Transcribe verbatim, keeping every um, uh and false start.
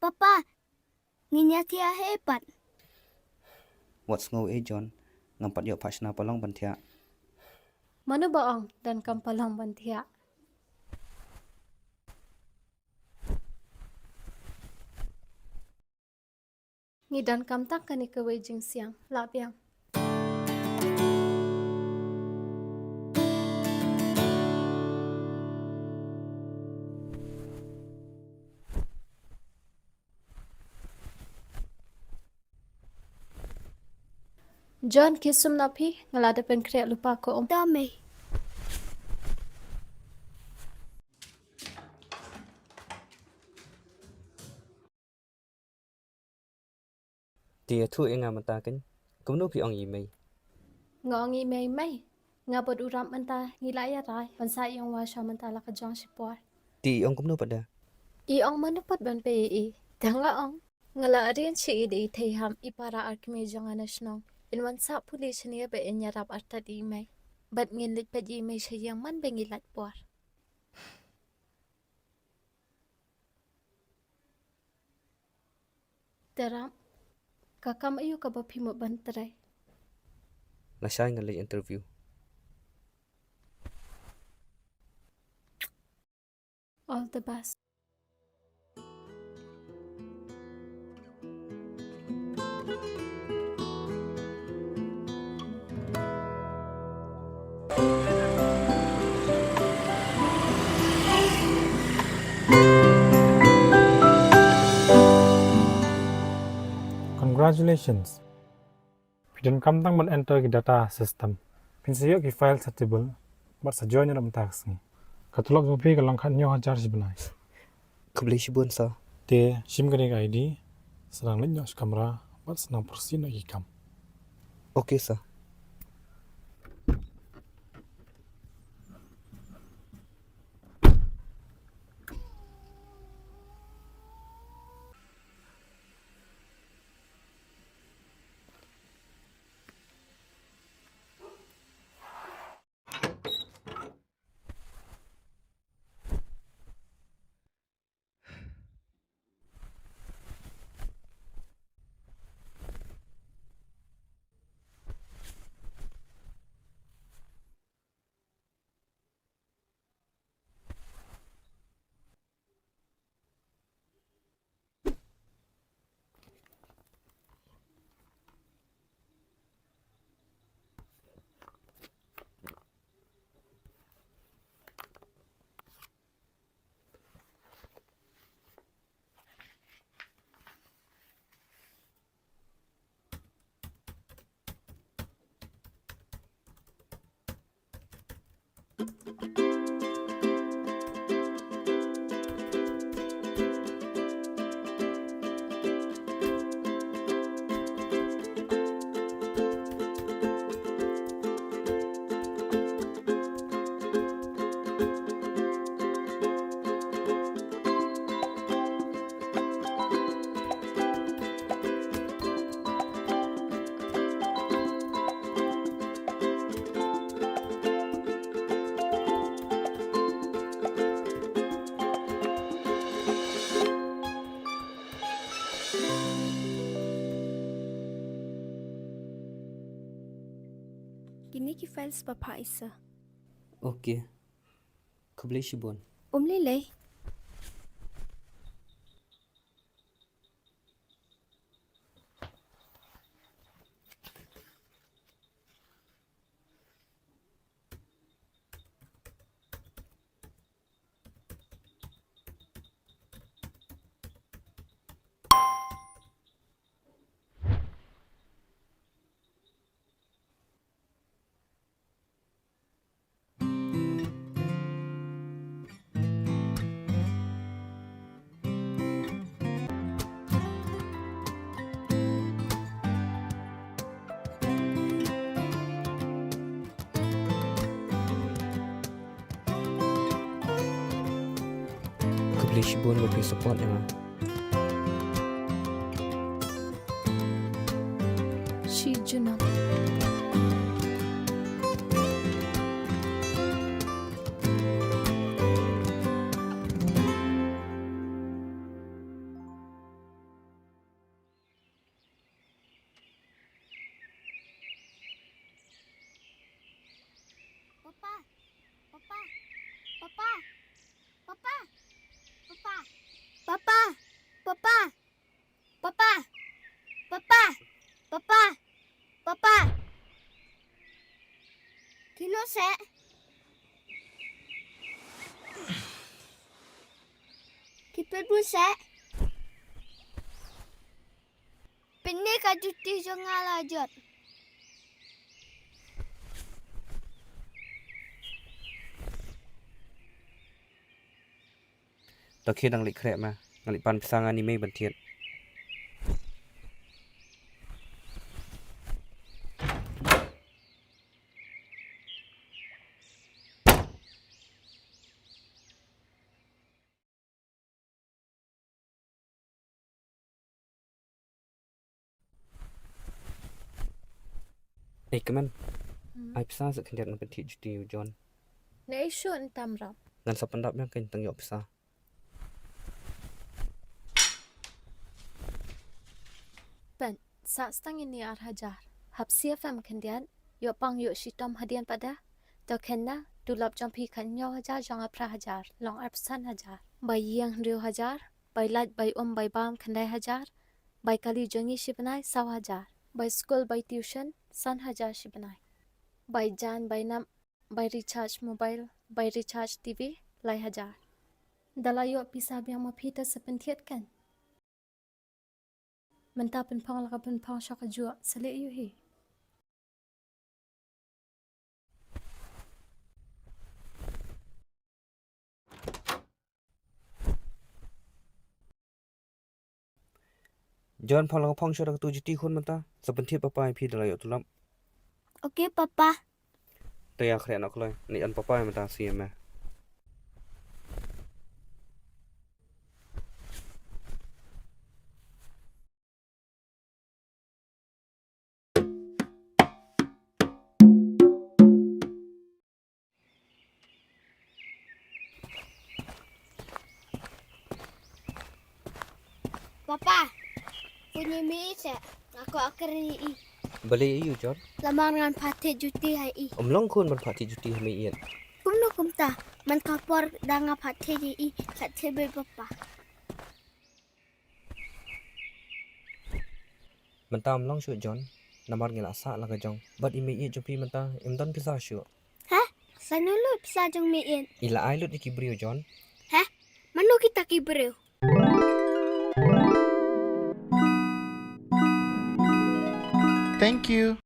Papa, ngin ïa thiah hi pat. Wat sngew ei John, ngam pat ïoh phah shna palong ban thiah. Mano ba ong donkam palong ban thiah? Ngi donkam tang kane kawei jingsiang, lah biang. John, khie sum noh phi, nga la dep pynkhreh lypa ko um. Da mei. Te ïathuh ïa nga mynta keiñ, kumno phi ong i mei? Nga ong i mei, mei. Nga bad u Ram mynta ngi la ïa rai ban sah ïing washam mynta la ka jong shipor. Te i ong kumno pat da? I ong mano pat ban peit ïa i. Te nga ong, nga la arrange ïa i da i Thei Ham, i para ar kmie jong nga na shnong, in wan sah pule shane ba in ïarap artat ïa i mei. Bad ngin leit peit ïa i mei sha ïing man ba ngi lait por. Te Ram, ka kam aïu kaba phi mut ban trei? Lashai ngan leit interview. All the best. Congratulations. Phi donkam tang ban enter ki data system. Phin sa ïoh ki file suitable bad sa join ruh mynta ka sngi. Ka tulop jong phi ka long khathynñiew hajar shi bnai. Khublei shibun sir. Te shim kane ka I D, sa nang leit noh sha kamra bad sa nang proceed noh ki kam. Okay sir. Kine ki files ba pha ai sir. Okay. Khublei shibun. Um lei lei. Khublei shibun ba phi support ïa nga. Shi junam. Papa. Papa. Papa. Papa. Papa. Papa. Papa. Papa. Papa. Kino se. Ki pynbun se. Pynne ka juti jong nga la jot. To khie dang leit khreh ma. Nga leit pan pisa nga ni mei ban thied. Ei, Kmen. Hmm. Ai pisa sa khyndiat ngan pynthied juti u John. Ne ai shu ntam rap. Ngan sa pyndap ïa kan tang ïoh pisa. Pen, sa stang ini ar hajar. Hap siap em khyndiat, ïoh pang ïoh shitom hadien pada. To kynna, dulap jong phi khat hynñiew hajar jong nga phra hajar, long arphew san hajar. Bai ïeng hynriew hajar, bai lait, bai um, bai bam khyndai hajar. Bai kali jong ngi shi bnai saw hajar. Bai skul, bai tuition, san hajar shi bnai. Bai jan, bai nap, bai recharge mobile, bai recharge T V, lai hajar. Da la ïoh pisa biang ma phi ta sa pynthied kan. Mynta pynphong la ka pynphong sha ka juh sa leh ïu hi. John, phong la phong shuwa da katu juti khun mynta. Sa pynthied papa ïa phi da la ïoh tulop. Okay, papa. Te ïa khreh noh kloi. Ni jan papa mynta siem eh. Papa, puni mi se, nga kwah kren ïa i. Balei ïa u John? Namar ngan phah thied juti ha i. Ym long khun ban phah thied juti ha mei ïeit. Kumno kumta, man ka por da nga phah thied ïa i, ka thied beit papa. Mynta ym long shuh John, namar ngi la sah la ka jong. Bad i mei ïeit jong phi mynta im don pisa shuh. Heh? Sa nud lut pisa jong mei ïeit? I la ai lut ïa ki briew John. Heh? Mano kita ki briew? Thank you.